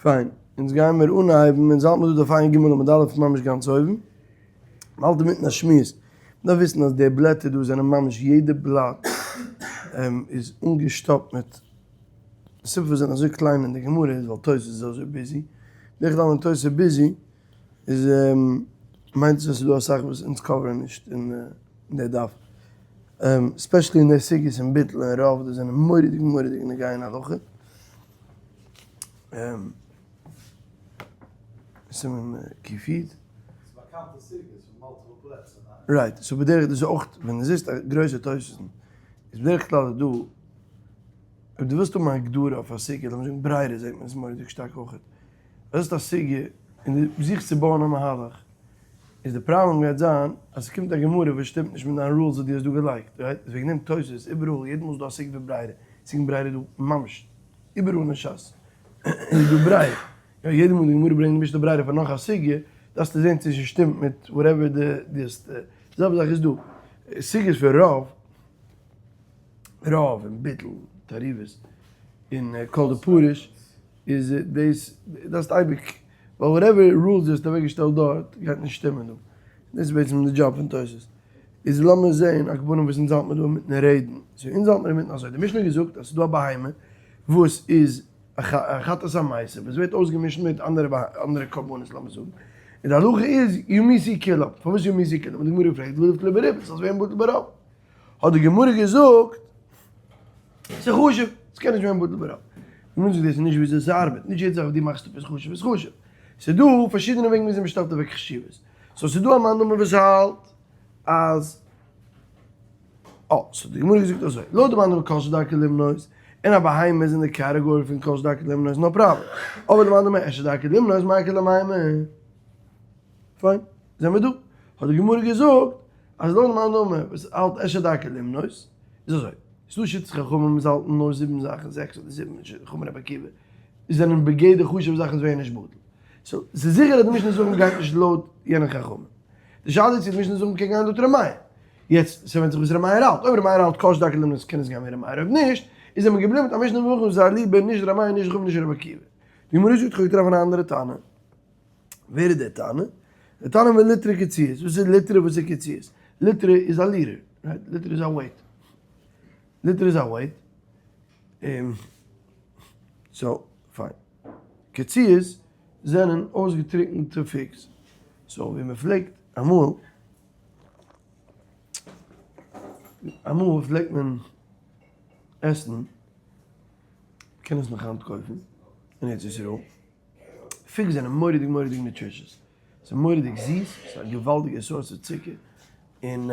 פיין, אונז גייען מיר אנהייבן, אונז האלט מיר דא דף ע"ג עמוד א' ממש גאנץ אויבן, מ'האלט אינמיטן א שמועס, מ'דארף וויסן אז די בלעטער דא זענען ממש יעדע בלאט איז אנגעשטאפט מיט, די סיבה פארוואס זיי זענען אזוי קליין אין די גמרא איז ווייל תוס' איז אזוי busy, בדרך כלל ווען תוס' איז busy איז מיינט עס אז ס'איז דא אסאך וואס אונז cover ן נישט אין די דף, especially אין די סוגיות אין ביטול און רוב, דאס זענען מורא'דיג מורא'דיג נוגע אין הלכה. סימן ק"י. right, so בדרך דאס איז אויך ווען דו זעסט א גרויסע תוספות'ן איז בדרך כלל איז דא אויב דו ווילסט האבן א הגדרה אויף א סוגיא לאמיר זאגן ברירה זעט מען עס מורא'דיג שטארק אויך דו האסט א סוגיא און דו זוכסט צו בויען א מהלך איז די פראבלעם גייט זיין אז ס'קומט א גמרא וואס שטימט נישט מיט דיין rules וואס דו האסט דא געלייגט, right? איז וועגן דעם תוספות איבעראל יעדע מאל ס'איז דא א סוגיא פון ברירה, סוגיא ברירה איז דא ממש איבעראל אין שס איז דא ברירה, יא יעדע מאל די גמרא ברענגט די משנה ברירה פאר נאך א סוגיא דארפסטו זען צו ס'שטימט מיט whatever די האסט, די זעלבע זאך איז דא, סוגיות פון רוב, רוב און ביטול, תערובות, און כל דפריש איז דאס דארפסט אייביג ווייל whatever rules דו האסט אוועק געשטעלט דארט גייט נישט שטימען דא. דאס איז בעצם די דזשאב פון תוס'. איז לאמיר זעהן עכברים וואס אונז האלט מיר דא אינמיטן רעדן. so אונז האלט מיר אינמיטן אזוי, די משנה האט געזאגט אז ס'איז דא א בהמה וואס איז א חטאת המתו וואס ווערט אויסגעמישט מיט אנדערע אנדערע קרבנות לאמיר זאגן. און די הלכה איז יומתו כולם. פארוואס יומתו כולם? האט די גמרא געפרעגט ליבטלו ברובא ס'זאל ווערן בטל ברוב. האט די גמרא געזאגט, ס'איז חשוב, ס'קען נישט ווערן בטל ברוב. די גמרא זאגט דאס איז נישט וויאזוי ס'ארבעט, נישט יעדע זאך וואס דו מאכסט אפ איז חשוב איז חשוב. ס'איז דא פארשידענע וועגן וויאזוי מ'שטעלט אוועק חשיבות. so ס'איז דא א מאן דאמר וואס האלט אז, אה, so די גמרא געזאגט אזוי, לויט די מאן דאמר כל שדרכו למנות, און א בהמה איז אין די קאטעגארי פון כל שדרכו למנות, no problem. אבער די מאן דאמר עשה דרכו למנות, מאי איכא למימר. פיין, זעמיר דא. האט די גמרא געזאגט אז לויט מאן דאמר וואס האלט עשה דרכו למנות, איז אזוי, ס'דא שיטת חכמים וואס האלטן נאר זיבן זאכן, זעקס אדער זיבן, חכמים רבי עקיבא, זענען בגדר חשוב'ע זאכן וואס ווערן נישט בטל. so, ס'איז זיכער אז די משנה זאגן גייט נישט לויט יענע חכמים. די שאלה איז צו די משנה זאגן קען גיין לויט ר' מאיר. יעצט, ס'ווענדט זיך וואס ר' מאיר האלט. אויב ר' מאיר האלט כל שדרכו למנות קען עס גיין ווי ר' מאיר, אויב נישט, איז מען געבליבן מיט א משנה זאגן וואס איז אליבא נישט ר' מאיר נישט חכמים נישט רבי עקיבא. די גמרא זאגט כ'האב געטראפן א אנדערע טענה. ווער איז דער תנא? דער תנא מיט ליטרא קציעות. וואס איז ליטרא וואס איז קציעות? ליטרא איז א ליטער, right? ליטרא איז א weight. ליטרא איז א weight. so, פיין. קציעות זענען אויסגעטריקענטע figs. so ווי מען פלעגט אמאל, אמאל פלעגט מען עסן, מ'קען עס נאך היינט קויפן אין ארץ ישראל. figs זענען מורא'דיג מורא'דיג nutritious, ס'איז מורא'דיג זיס, ס'איז א געוואלדיגע source פון צוקער, און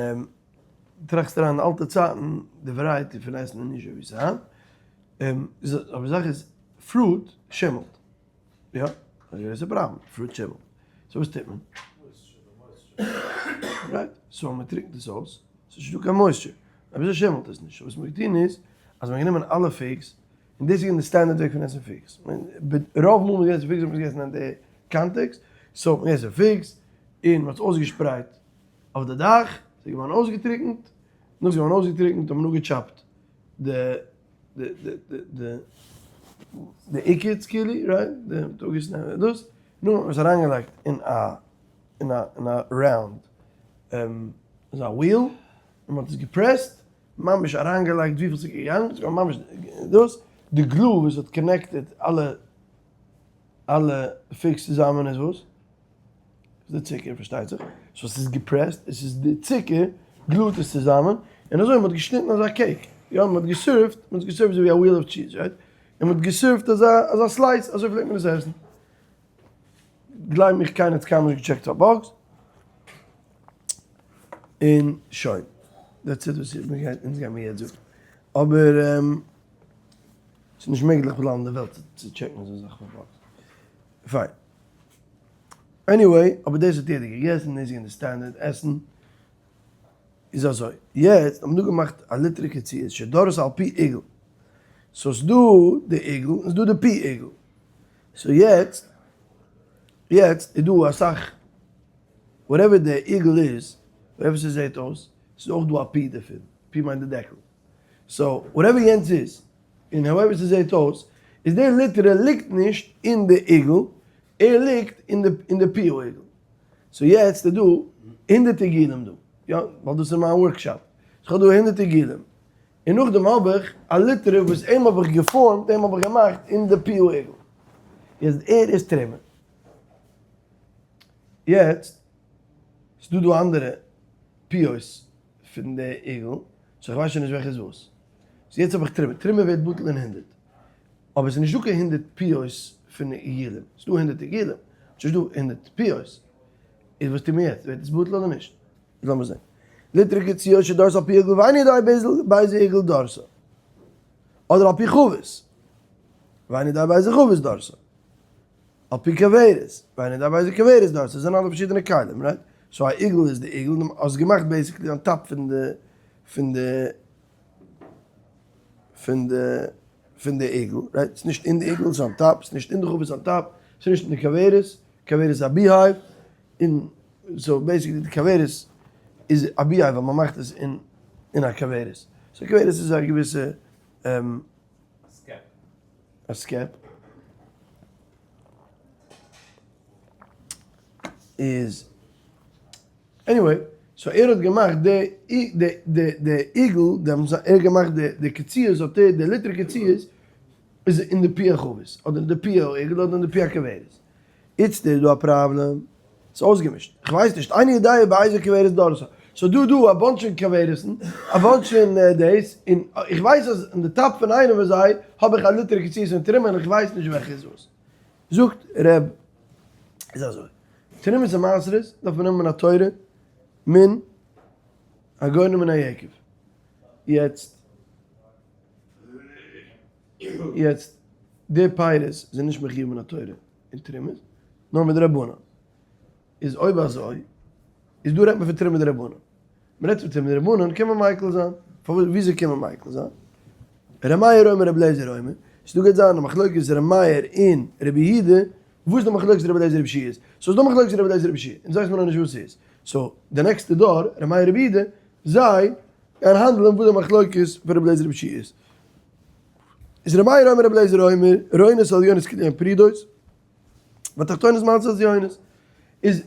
טראכסט אריין אין אלטע צייטן די variety פון עסן איז נישט אזוי ווי ס'איז היינט, אבער די זאך איז fruit שימלט, יא, א גרויסע פראבלעם, fruit שימלט, so וואס טוט מען? right, so מ'טריקנט עס אויס, ס'איז נישטא קיין moisture, אבער אזוי שימלט עס נישט, וואס מ'האט געטון איז אז מ'האט גענומען אלע figs, און דאס איז געווען די standard וועג פון עסן figs. רוב מאל מ'האט געגעסן figs האט מען עס געגעסן אין די קאנטעקסט, so מ'האט געגעסן figs און מ'האט עס אויסגעשפרייט אויף די דאך, ס'איז געווארן אויסגעטריקנט, נאך ס'איז געווארן אויסגעטריקנט האט מען אפגעטשאפט די די די די די עוקץ כאילו, right? די מ'האט אפגעשניטן דאס, נאכדעם האט מען עס אריינגעלייגט אין א אין א אין א round אזא wheel און מ'האט עס געפרעסט ממש אריינגעלייגט וויפיל ס'איז געגאנגען, ס'איז געווען ממש דאס, די glue וואס האט connected אלע אלע figs צוזאמען איז וואס? איז די צוקער פארשטייט זיך, so ס'איז געפרעסט, עס איז די צוקער גלוט עס צוזאמען, און אזוי מ'האט געשניטן אזא cake, יא מ'האט געסערווט, מ'האט עס געסערווט אזוי ווי א wheel of cheese right, און מ'האט געסערווט אזא אזא slice, אזוי פלעגט מען עס עסן. גלייב מיך קיינער האט קיינמאל נישט געטשעקט פאר bugs. און שוין. that's it וואס אונז גיימיר יעצט זאגן. אבער ס'איז נישט מעגליך בכלל אין די וועלט צו טשעקן אזא זאך פאר bugs. פיין. anyway, אבער דאס האט יעדער געגעסן, דאס איז געווען די standard עסן. איז אזוי, יעצט האט מען דא געמאכט א ליטרא קציעות שדרס על פי עיגול. so ס'דא די עיגול און ס'דא די פי עיגול. so יעצט, יעצט איז דא אסאך, whatever די עיגול איז, whatever ס'זעהט אויס, ס'איז אויך דא א פי דערפון, פי מיינט די דעקל. so whatever יענץ איז, און however ס'זעהט אויס, איז דער ליטרא ליגט נישט אין די עיגול, ער ליגט אין די אין די פי העיגול. so יעצט איז דא הונדערט עיגולים דא, יא, ווייל דאס איז מיין workshop. so כ'האב דא הונדערט עיגולים. און נאכדעם האב איך א ליטרא וואס אים האב איך געפארמט, אים האב איך געמאכט אין די פי העיגול. יעצט ער איז תרומה. יעצט ס'דא דא אנדערע פיות פון די עיגול, so איך ווייס שוין נישט וועלכע איז וואס. so יעצט האב איך תרומה, תרומה ווערט בטל אין הונדערט. אבער ס'איז נישטא קיין הונדערט פיות פון עיגולים. ס'איז דא הונדערט עיגולים, ס'איז נישטא הונדערט פיות. איז וואס טוט מען יעצט? ווערט עס בטל אדער נישט? איז לאמיר זען. ליטרא קציעות שדרסה על פי עיגול ואיני יודע באיזה עיגול דרסה. אדער על פי חבית ואיני יודע באיזה חבית דרסה. על פי כוורת, ואיני יודע באיזה כוורת דרסה. עס זענען אלע פארשידענע כלים, right? so א עיגול איז די עיגול, דו האסט געמאכט basically on top פון די פון די פון די פון די עיגול, right? ס'איז נישט אין די עיגול, ס'איז on top, ס'איז נישט אין די חבית on top, ס'איז נישט אין די כוורת, כוורת איז א beehive, און so basically די כוורת איז א beehive ווייל מ'מאכט עס אין אין א כוורת, so כוורת איז א געוויסע א סקעפ. איז anyway, so ער האט געמאכט די די די די עיגול, דעמאלטס האט ער געמאכט די די קציעות האט ער די ליטרא קציעות איז אין די פי החבית אדער אין די פי העיגול אדער אין די פי הכוורת. איצט איז דא א פראבלעם, ס'איז אויסגעמישט, כ'ווייס נישט, איני יודע באיזה כוורת דרסה, ס'איז דא דא א bunch פון כוורת'ן, א bunch פון דאס, און איך ווייס אז אין די top פון איינע פון זיי האב איך א ליטרא קציעות פון תרומה און איך ווייס נישט וועלכע איז וואס. זאגט ר' איז אזוי, תרומות און מעשרות דארף מען נעמען מן התורה מן הגורן ומן היקב, יעצט יעצט די פירות זענען נישט מחיוב מן התורה אין תרומות, נאר מדרבנן, איז אויב אזוי איז דא רעדט מען פון תרומה דרבנן, מען רעדט פון תרומה דרבנן קען מען מיקל זיין, פארוואס וויאזוי קען מען מיקל זיין? ר' מאיר אומר ר' אליעזר אומר, ס'דא גייט זיין א מחלוקת ר' מאיר און רבי יהודה, וואס איז די מחלוקת רבי אליעזר רבי יהושע איז? so איז דא מחלוקת רבי אליעזר רבי יהושע, אונז ווייסט מען נאכנישט וואס ס'איז, so די נעקסטע דור ר' מאיר רבי יהודה, זיי גייען האנדלען וואס די מחלוקת פון רבי אליעזר רבי יהושע איז. איז ר' מאיר אומר רבי אליעזר אומר, רואים את העליונות כאילו הן פרודות, והתחתונות מעלות את העליונות. איז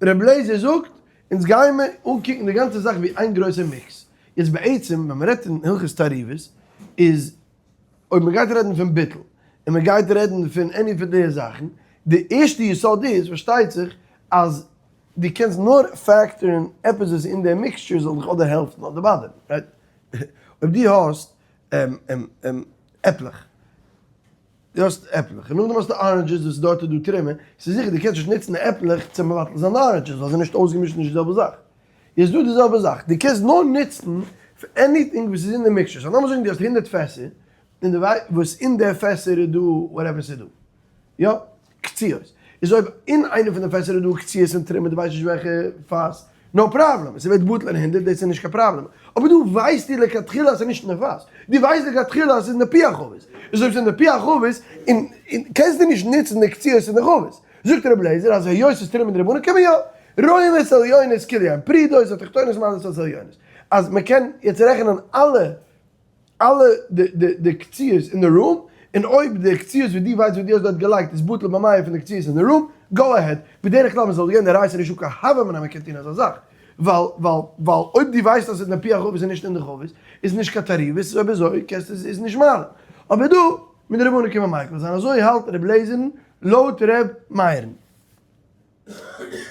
רבי אליעזר זאגט, אונז גיימער אנקוקן די גאנצע זאך ווי איין גרויסע מיקס. יעצט בעצם ווען מ'רעדט אין הלכות תערובות, איז אויב מ'גייט רעדן פון ביטול, און מ'גייט רעדן פון any פון די זאכן, די ערשטע יסוד איז פארשטייט זיך אז דו קענסט נאר factor ן עפעס וואס איז אין די mixture זאל דיך אדער העלפן אדער bother ן, right? אויב דו האסט עפלעך, דו האסט עפלעך, און נאכדעם האסטו oranges וואס דארט איז דא תרומה, ס'איז זיכער דו קענסט נישט נוצן די עפלעך צו מבטל זיין די oranges ווייל זיי נישט אויסגעמישט נישט די זעלבע זאך. איז דא די זעלבע זאך, דו קענסט נאר נוצן פאר anything וואס איז אין די mixture, so לאמיר זאגן דו האסט הונדערט פעסער, און דו ווייסט וואס אין די פעסער איז דא whatever ס'איז דא, יא, קציעות. איז אויב אין איינע פון די פעסער איז דא קציעות און תרומה דו ווייסט נישט וועלכע פאס, no problem, עס ווערט בטל אין הונדערט דאס איז נישט קיין פראבלעם. אבער דו ווייסט דיר לכתחילה אז עס איז נישט אין די פאס. דו ווייסט לכתחילה אז עס איז אין די פי החבית. איז אויב עס איז אין די פי החבית און און קענסטו נישט נוצן די קציעות אין די חבית. זאגט רבי אליעזר אז היות עס איז תרומה דרבנן קען מען יא. רואים את העליונות כאילו הן פרודות והתחתונות מעלות את העליונות. אז מען קען יעצט רעכענען אלע אלע די קציעות אין די room, און אויב די קציעות ווי דו ווייסט ווי דו האסט דארט געלייגט איז בטל במאה פון די קציעות אין די room, go ahead, בדרך כלל ווען ס'זאל גיין די רייסער נישט דא קיין הוה אמינא אז מ'קען טון אזא זאך, ווייל ווייל ווייל אויב דו ווייסט אז ס'איז אין די פי החבית און נישט אין די חבית, איז נישט קיין תערובת, איז אויב אזוי קענסטו עס איז נישט מעלה. אבער דא, מדרבנן קען מען מיקל זיין, אזוי האלט ר' לעזער'ן לויט ר' מאיר'ן.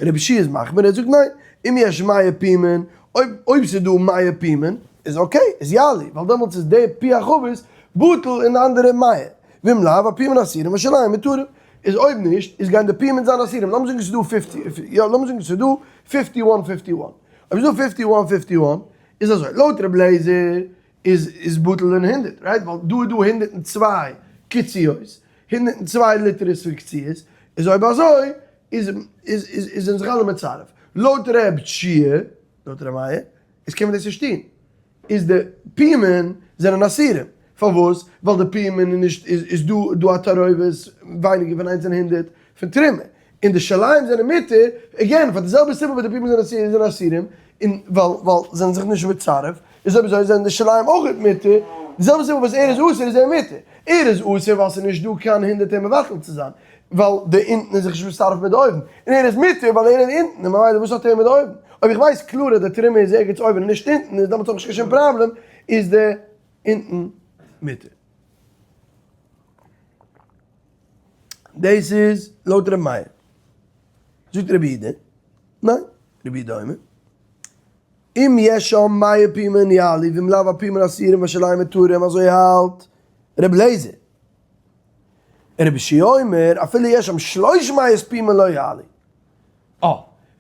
רבי יהושע איז מחמיר, ער זאגט ניין, אם יש מאה פומין, אויב אויב ס'איז דא מאה פומין, איז okay, איז יעלו, ווייל דעמאלטס איז די פי החבית בטל אין די אנדערע מאה, ואם לאו, הפומין אסורים והשוליים מותרים, איז אויב נישט, איז גייען די פומין זיין אסורים, לאמיר זאגן ס'איז דא fifty, יא לאמיר זאגן ס'איז דא fifty one fifty one, אויב איז דא fifty one fifty one, איז אזוי, לויט רבי אליעזר איז איז בטל אין הונדערט, right? ווייל דא איז דא 102 קציעות, 102 ליטערס פון קציעות, איז אויב אזוי איז איז איז איז זענען זיך אלע מצרף. לויט ר' יהושע, לויט ר' מאיר, איז קען מען דאס נישט טון. איז די פומין זענען אסורים. פארוואס? ווייל די פומין איז נישט איז איז דא דא א תערובת ווייניגער פון איינס אין הונדערט פון תרומה. און די שוליים זענען מותר, again, פאר די זעלבע סיבה וואס די פומין זענען אסורים, און ווייל ווייל זיי זענען זיך נישט מצרף, איז אויב אזוי זענען די שוליים אויך מותר, די זעלבע סיבה וואס ער איז אסור איז ער מותר. ער איז אסור ווייל ס'איז נישט דא קיין הונדערטער מבטל צו זיין, ווייל די אונטן איז זיך נישט מצטרף מיט די אויבן, און ער איז מותר ווייל ער איז אונטן, און ממילא וואס האט ער מיט די אויבן? אויב איך ווייס קלאר אז די תרומה איז ערגעץ אויבן און נישט אונטן איז דעמאלטס האב איך נישט קיין שום פראבלעם, איז די אונטן מותר. דאס איז לויט ר' מאיר. זאגט רבי יהודה, ניין, רבי יהודה אומר, אם יש שם מאה פומין יעלו ואם לאו הפומין אסורים והשוליים מותרים אזוי האלט רבי אליעזר. רבי יהושע אומר אפילו יש שם שלוש מאות פומין לא יעלו. אה,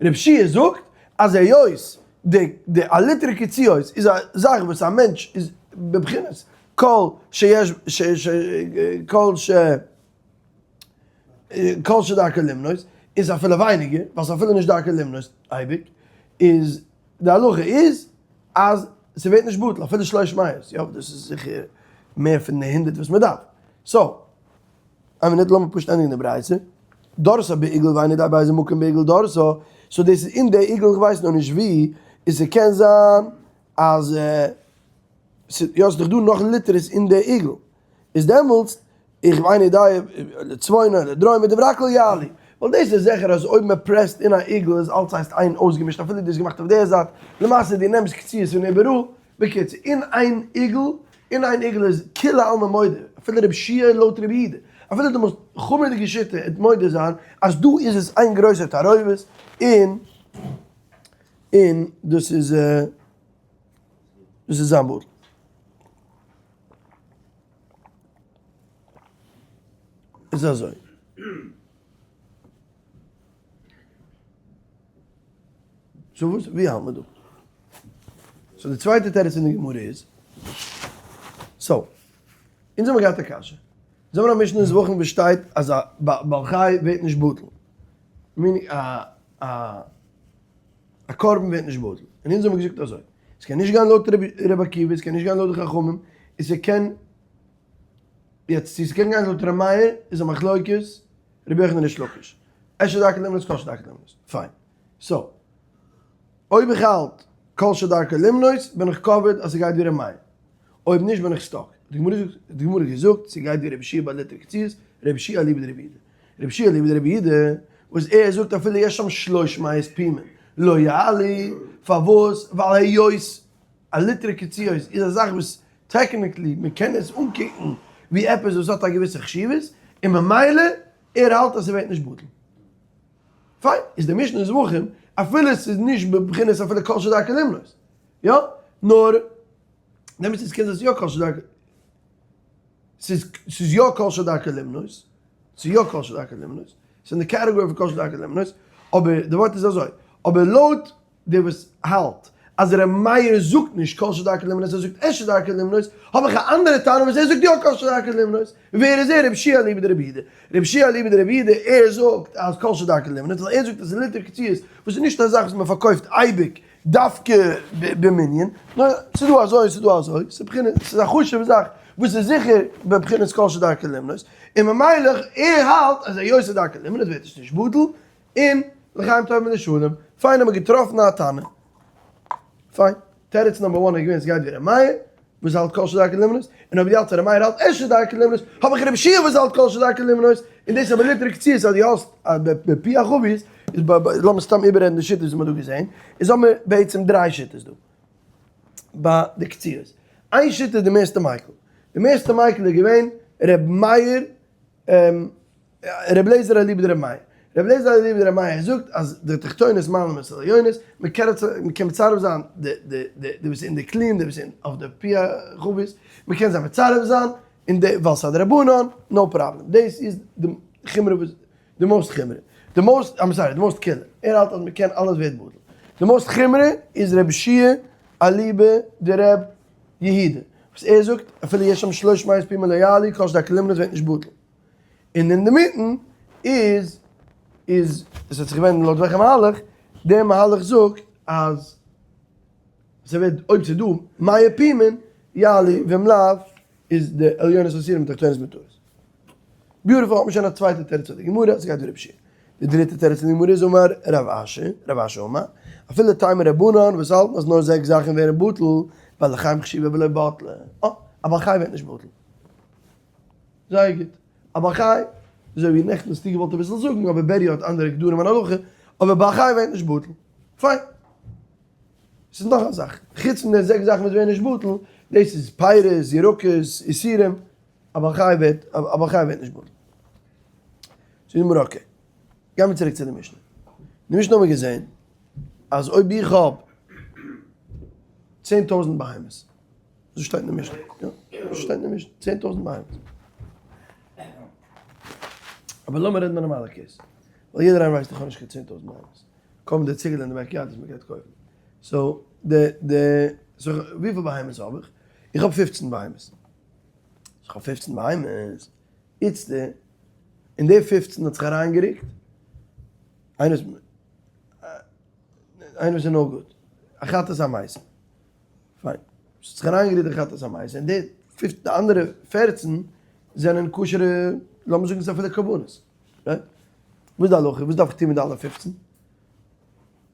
רבי יהושע זאגט אז היות די די א ליטער קציעות איז א זאך וואס א מענטש איז בבחינת כל שיש ש ש כל ש כל שדרכו למנות איז אפילו ווייניגער ווייל ס'איז אפילו נישט דרכו למנות אייביג איז די הלכה איז אז ס'ווערט נישט בטל אפילו שלוש מאות, יא דאס איז זיכער מער פון די הונדערט וואס מ'דארף, so איין מינוט לאמיר פשוט ענדיגן די ברייתא, דרסה בעיגול ואיני יודע באיזה מקום בעיגול דרסה, so דאס איז אין די עיגול איך ווייס נאר נישט ווי, און ס'קען זיין אז יא ס'איז דאך דא נאך ליטערס אין די עיגול, איז דעמאלטס איך ואיני יודע לצפונה לדרומה דברי הכל יעלו, ווייל דאס איז זיכער אז אויב מען פרעסט אין א עיגול איז אלץ הייסט איין אויסגעמישט אפילו דו האסט געמאכט אויף די זייט, למעשה דו נעמסט קציעות פון איבעראל, בקיצור, אין איין עיגול, אין איין עיגול איז כולי עלמא מודה, אפילו רבי יהושע לויט רבי יהודה, אפילו די מאסט חמור'דיגע שיטה וועט מודה זיין אז דא איז עס איין גרויסע תערובת און און דאס איז דאס איז זיין בטל. איז אזוי. so וואס ווי האלט מען דא? so די צווייטע תירוץ אין די גמרא איז, so אונז האבן געהאט א קשיא. אונז האבן א משנה אין זבחים וואס שטייט אז א בעל חי ווערט נישט בטל. meaning א א א קרבן ווערט נישט בטל. און אונז האבן געזאגט אזוי, עס קען נישט גיין לויט רבי עקיבא, עס קען נישט גיין לויט די חכמים, און ס'קען יעצט צו ס'קען גיין לויט ר' מאיר איז א מחלוקת רבי יוחנן ריש לקיש. אפשר דרכו למנות כל שדרכו למנות. פיין. so, אויב איך האלט כל שדרכו למנות בין איך covered אז ס'גייט ווי ר' מאיר. אויב נישט בין איך stuck. די גמרא זאגט, די גמרא געזאגט ס'גייט ווי רבי יהושע ביי ליטער קציעות, רבי יהושע אליבא דרבי יהודה. רבי יהושע אליבא דרבי יהודה, וואס ער זאגט אפילו יש שם שלוש מאות פומין לא יעלו, פארוואס? ווייל היות א ליטער קציעות איז א זאך וואס technically מען קען עס אנקוקן ווי עפעס וואס האט א געוויסע חשיבות, און ממילא ער האלט אז ס'ווערט נישט בטל. פיין, איז די משנה אין זבחים, אפילו ס'איז נישט בבחינת אפילו כל שדרכו למנות, יא? נאר דעמאלטס איז קען זיין ס'איז יא כל שדרכו, ס'איז ס'איז יא כל שדרכו למנות, ס'איז יא כל שדרכו למנות, ס'איז אין די category פון כל שדרכו למנות, אבער די ווארט איז אזוי, אבער לויט דער וואס האלט אז ר' מאיר זאגט נישט כל שדרכו למנות ער זאגט את שדרכו למנות, האב איך א אנדערע טענה וואס ער זאגט יא כל שדרכו למנות, ווער איז ער? רבי יהושע אליבא דרבי יהודה, רבי יהושע אליבא דרבי יהודה ער זאגט אז כל שדרכו למנות ווייל ער זאגט אז ליטער קציעות וואס איז נישט א זאך וואס מען פארקויפט אייביג דווקא במנין, נאר ס'איז דא אזוי און ס'איז דא אזוי, ס'איז בחינת ס'איז א חשוב'ע זאך וואס איז זיכער בבחינת כל שדרכו למנות, און ממילא ער האלט אז היות ס'דרכו למנות ווערט עס נישט בטל, און לחיים טובים ולשלום, פיין האט מען געטראפן א תנא. פיין. תירוץ number one איז געווען ס'גייט ווי ר' מאיר וואס האלט כל שדרכו למנות, און אויב דו האלטסט אז ר' מאיר האלט את שדרכו למנות, האב איך רבי יהושע וואס האלט כל שדרכו למנות, און דאס איז אבער ליטער קציעות אז דו האסט בפי החבית, איז ב ב לאמיר סתם איבעררעדן די שיטות וואס מ'האט דא געזען, איז האבן מיר בעצם דריי שיטות דא ביי די קציעות. איין שיטה איז די מערסטע מיקל. די מערסטע מיקל איז געווען ר' מאיר רבי אליעזר אליבא דרבי מאיר. רבי אליעזר אליבא דרבי מאיר זאגט אז די תחתונות מעלים את העליונות, מען קען מען קען מצרף זיין די די די די וואס אין די כלים די וואס אין אויף די פי החבית, מען קען זיי מצרף זיין און די ווייל ס'איז א דרבנן, no problem. דאס איז די חומרא וואס די most חומרא. די most, I'm sorry, די most קולא. ער האלט אז מען קען אלעס ווערט בטל. די most חומרא איז רבי יהושע אליבא דרבי יהודה. וואס ער זאגט אפילו יש שם שלוש מאות פומין לא יעלו כל שדרכו למנות ווערט נישט בטל. און אינדערמיטן איז איז עס האט זיך געווענדן לויט וועלכע מהלך, דער מהלך זאגט אז ס'ווערט אויב ס'איז דא מאה פומין יעלו ואם לאו איז די עליונות אסורים ותחתונות מותרות. beautiful האט מען שוין א צווייטע תירוץ אויף די גמרא, ס'גייט ווי רבי יהושע. די דריטע תירוץ אין די גמרא איז אמר רב אשי, רב אשי אמר, אפילו תימא רבנן וואס האלטן אז נאר זעקס זאכן ווערן בטל, בעלי חיים חשיבי ולא בטלי. אה, א בעל חי ווערט נישט בטל. זייער גוט. א בעל חי, אזוי ווי נעכטן האסטו געוואלט אביסל זאגן, אבער בערי האט אנדערע גדרים אין הלכה, אבער בעל חי ווערט נישט בטל. פיין. ס'איז נאך א זאך, חוץ פון די זעקס זאכן וואס ווערן נישט בטל, דאס איז פירות, ירקות, איסורים, א בעל חי ווערט, א בעל חי ווערט נישט בטל. זאגט די גמרא okay, גיימיר צוריק צו די משנה. אין די משנה האבן מיר געזען אז אויב איך האב 10,000 בהמות, אזוי שטייט אין די משנה, יא, אזוי שטייט אין די משנה, 10,000 בהמות. אבער לאמיר רעדן א נארמאלע case, ווייל יעדער איינער ווייסט איך האב נישט קיין 10,000 בהמות. קוים די ציגל אין די backyard וואס מ'גייט קויפן. so די די so וויפיל בהמות האב איך? איך האב 15 בהמות. so איך האב 15 בהמות. איצטער אין די 15 האט זיך אריינגערוקט איינער איינער איז נאר גוט. א חטאת המעשה. פיין. ס'האט זיך אריינגערוקט די חטאת המעשה און די די אנדערע 14 זענען כשר'ע לאמיר זאגן ס'איז אפילו קרבנות. right? וואס איז די הלכה? וואס דארף איך טון מיט די אלע 15?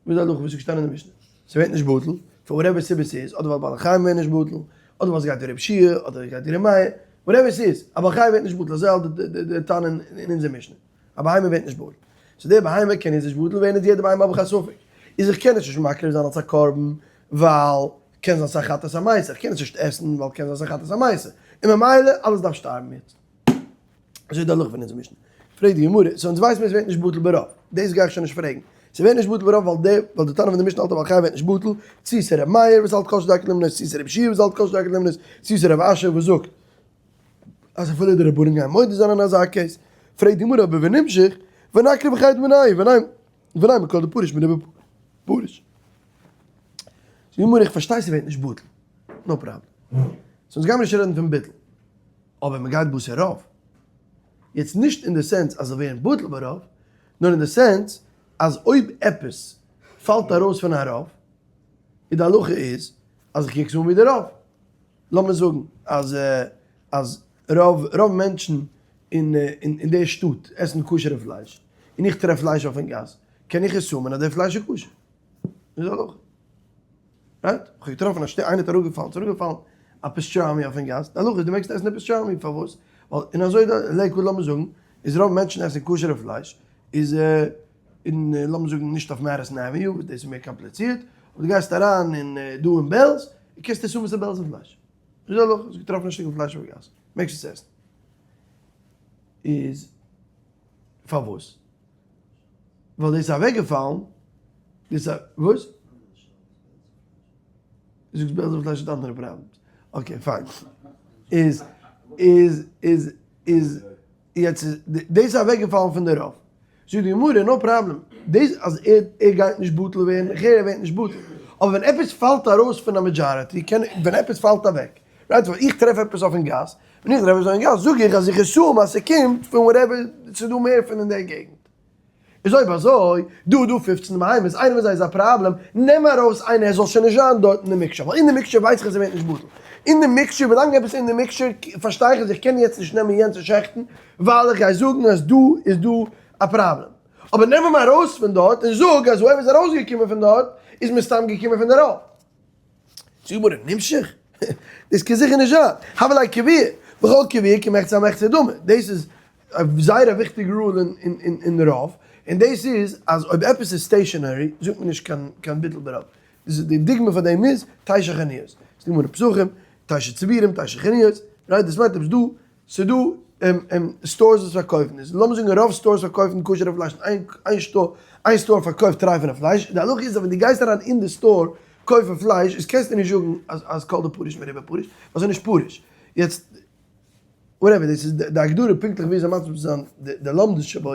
וואס איז די הלכה וואס איז געשטאנען אין די משנה? ס'ווערט נישט בטל, פאר whatever סיבה ס'איז, אדער ווייל בעלי חיים ווערן נישט בטל, אדער ווייל ס'גייט ווי רבי יהושע, אדער גייט ווי רבי מאיר, whatever ס'איז, א בעל חי ווערט נישט בטל, אזוי האלט די תנא אין אונזער משנה, א בהמה ווערט נישט בטל. so די בהמה קען יעצט נישט בטל ווערן, איז יעדע בהמה האב איך א ספק. איז איך קען עס נישט מקריב זיין אלס א קרבן, ווייל קען זיין ס'איז א חטאת המעשה, איך קען עס נישט עסן ווייל קען זיין ס'איז א חטאת המעשה, און ממילא אלעס דארף שטארבן יעצט. אזוי איז די הלכה פון אונזער משנה. פרעגט די גמרא, so אונז ווייסן מיר עס ווערט נישט בטל ברוב, דאס גיי איך שוין נישט פרעגן. ס'ווערט נישט בטל ברוב ווייל די ווייל די תנא פון די משנה האלט אז בעל חי ווערט נישט בטל, צי ס'איז ר' מאיר וואס האלט כל שדרכו למנות, צי ס'איז רבי יהושע וואס האלט כל שדרכו למנות, צי ס'איז רב אשי וואס זאגט אז אפילו די רבנן גייען מודה זיין אין אזא case. פרעגט די גמרא אבער ונמשך ונקריב אחד מינייהו ונימא כל דפריש מרובא פריש. זאגט די גמרא איך פארשטיי ס'ווערט נישט בטל, no problem. so אונז גיימיר נישט רעדן פון ביטול. אבער מען גייט בתר רוב. יעצט נישט אין די sense אז זאל ווערן בטל ברוב, נאר אין די sense אז אויב עפעס פאלט ארויס פון א רוב, איז די הלכה איז אז איך קוק עס אן ווי די רוב. לאמיר זאגן אז אז רוב רוב מענטשן אין אין די שטאט עסן כשר'ע פלייש, און איך טרעף פלייש אויפן גאס, קען איך assume ען אז די פלייש איז כשר. דאס איז די הלכה. right? כ'האב געטראפן א שטי איינער האט אראפגעפאלן, ס'איז אראפגעפאלן א pastrami אויפן גאס, די הלכה איז דו מעגסט עסן די pastrami, פארוואס? ווייל און אזוי די לעיקוואד לאמיר זאגן איז רוב מענטשן עסן כשר'ע פלייש, איז און לאמיר זאגן נישט אויף Madison Avenue וואס דאס איז מער קאמפליצירט, אבער דו גייסט אריין אין דא אין בעלז, קענסטו עסן וואס איז בעלזער פלייש, איז די הלכה, האסט געטראפן א שטיקל פלייש אויפן גאס, מעגסט עס עסן. איז פארוואס? ווייל דאס איז אוועקגעפאלן, דאס איז וואס? דו זאגסט בעלזער פלייש האט אנדערע פראבלעמס. okay פיין. איז איז איז איז יעצט איז דאס איז אוועקגעפאלן פון די רוב. זאגט די גמרא no problem. דאס אז ער ער גייט נישט בטל ווערן, איך הער ער ווערט נישט בטל. אבער ווען עפעס פאלט ארויס פון א majority קען ווען עפעס פאלט אוועק. right ווייל איך טרעף עפעס אויפן גאס, ווען איך טרעף עפעס אויפן גאס זאג איך אז איך assume אז ס'קומט פון whatever ס'איז דא מער פון אין די געגנט. איז אויב אזוי, דא איז דא 15 בהמות, איינער פון זיי איז א פראבלעם, נעם ארויס איינער ער זאל שוין נישט זיין דארט אין די mixture, ווייל אין די mixture ווייס איך אז ער ווערט נישט בטל. אין די mixture, ווילאנג עפעס אין די mixture, פארשטיי איך אז איך קען יעצט נישט נעמען יענץ און שעכטן, ווייל איך גיי זאגן אז דא איז דא א פראבלעם. אבער נעם אים ארויס פון דארט און זאג אז whoever איז ארויסגעקומען פון דארט איז מסתם געקומען פון די רוב. זאגט די גמרא, נמשך? דאס קען זיכער נישט זיין. הוה ליה קביע, וכל קביע כמחצה על מחצה דמי. דאס איז זייער א וויכטיגע rule אין רוב, און דאס איז אז אויב עפעס איז stationary זאגט מען נישט קיין ביטול ברוב. דאס איז די דוגמא פאר דעם איז תשע חנויות. ס'איז דא גמרא פסחים, תשע צבורים, תשע חנויות, right? דאס מיינט עפעס דא, ס'איז דא stores וואס פארקויפן עס, לאמיר זאגן רוב stores פארקויפן כשר'ע פלייש, איין store איין store פארקויפט טרייפענע פלייש, די הלכה איז אז ווען דו גייסט אריין אין די store קויפן פלייש איז קענסטו נישט זאגן אז אז כל דפריש מרובא פריש, ווייל ס'איז נישט פריש. יעצט whatever, דאס איז די הגדרה פונקטליך ווי אזוי מסביר צו זיין די לומדות שבו.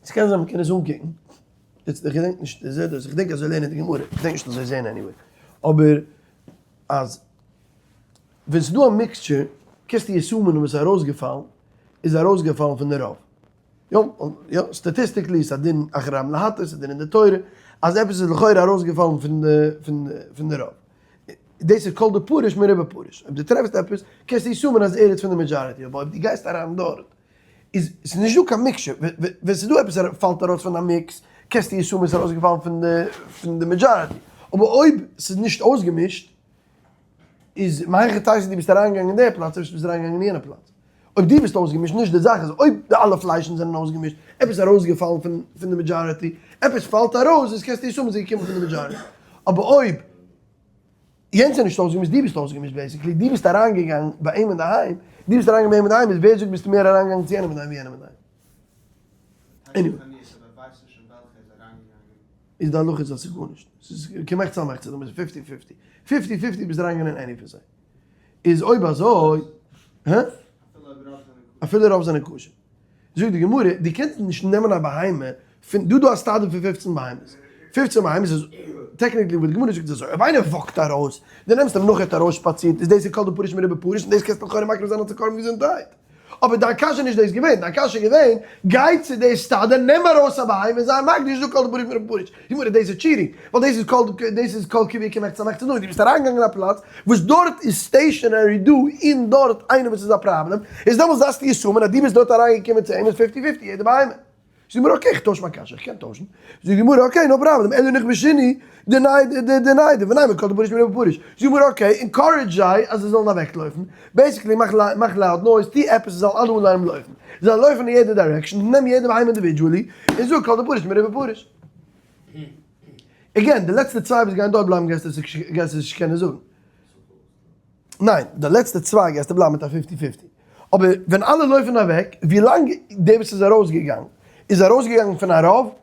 ס'קען זיין מ'קען עס אנקוקן, יעצט איך געדענק נישט, איך זעה דאס, איך געדענק אזוי לערנען די גמרא, איך געדענק נישט אזוי זעהן anyway, אבער אז ווען ס'איז דא א mixture קענסטו assume ען וואס איז ארויסגעפאלן איז ארויסגעפאלן פון די רוב. יא, יא, statistically איז א דין אחרי רבים להטות, א דין אין די תורה, אז עפעס איז לכאורה ארויסגעפאלן פון די פון די פון די רוב. דאס איז כל דפריש מרובא פריש. אויב דו טרעפסט עפעס, קענסטו assume ען אז ער איז פון די majority, אבער אויב דו גייסט אריין דארט, איז ס'איז נישט דא קיין mixture. ווען ס'איז דא עפעס פאלט ארויס פון א mix, קענסטו assume ען ס'איז ארויסגעפאלן פון די פון די majority. אבער אויב ס'איז נישט אויסגעמישט. איז מהיכי תיתי דו ביסט אריינגעגאנגען אין די פלאץ אפשר ביסטו אריינגעגאנגען אין יענע פלאץ. אויב דו ביסט אויסגעמישט, נישט די זאך איז אויב די אלע פליישן זענען אויסגעמישט, עפעס ארויסגעפאלן פון פון די majority, עפעס פאלט ארויס, איז קענסטו assume ען ס'איז געקומען פון די majority. אבער אויב יענץ איז נישט אויסגעמישט, דו ביסט אויסגעמישט basically, דו ביסט אריינגעגאנגען ביי אים אינדערהיים, דו ביסט אריינגעגאנגען ביי אים אינדערהיים, איז ווער זאגט ביסטו מער אריינגעגאנגען צו יענעם אינדערהיים ווי יענעם אינדערהיים? Anyway. איז די הלכה איז אז ס'איז גארנישט. ס'איז כמחצה על מחצה, דאס איז fifty fifty. Fifty fifty ביסט אריינגעגאנגען אין any פון זיי. איז אויב אזוי, הא? אפילו רוב זענען כשר. זאגט די גמרא, דו קענסט נישט נעמען א בהמה פון, דא דא א סטאדע פון 15 בהמות. 15 בהמות איז technically וואס די גמרא זאגט איז אזוי, אויב איינער walk ט ארויס, דו נעמסט אים נאך ער האט ארויסשפאצירט, איז דאס איז כל דפריש מרובא פריש און דאס קענסטו לכאורה מקריב זיין אלס א קרבן געזונטהייט. אבער דיין קשיא איז נישט דאס געווען, דיין קשיא איז געווען, גיי צו די סטאדע, נעם ארויס א בהמה און זיי מקדיש, זאג כל דפריש מרובא פריש. די גמרא, דאס איז cheating, ווייל דאס איז כל דאס איז כל קבוע כמחצה על מחצה דמי, דו ביסט אריינגעגאנגען אין א פלאץ וואס דארט איז stationary דא און דארט איינער וואס איז א פראבלעם, איז דעמאלטס דארפסטו assume ען אז דו ביסט דארט אריינגעקומען צו אים איז fifty fifty יעדע בהמה. זאגט די גמרא okay איך טויש מיין קשיא, איך קען טוישן. זאגט די גמרא okay no problem, אלא נכבשוני דניידי ונימא כל דפריש מרובא פריש. זאגט די גמרא okay, encourage זיי אז זיי זאלן אוועקלויפן, basically מאך loud noise, טו עפעס זיי זאלן אלע אנהייבן לויפן, זיי זאלן לויפן אין יעדע direction, נעם יעדע בהמה individually, און זאג כל דפריש מרובא פריש. Again, די לעצטע צוויי וואס גייען דארט בלייבן גייסטו עס נישט קענען זאגן. ניין, די לעצטע צוויי גייסטו בלייבן מיט א fifty fifty. אבער ווען אלע לויפן אוועק, ווילאנג דער וואס איז ארויסגעגאנגען איז ארויסגעגאנגען פון א רוב,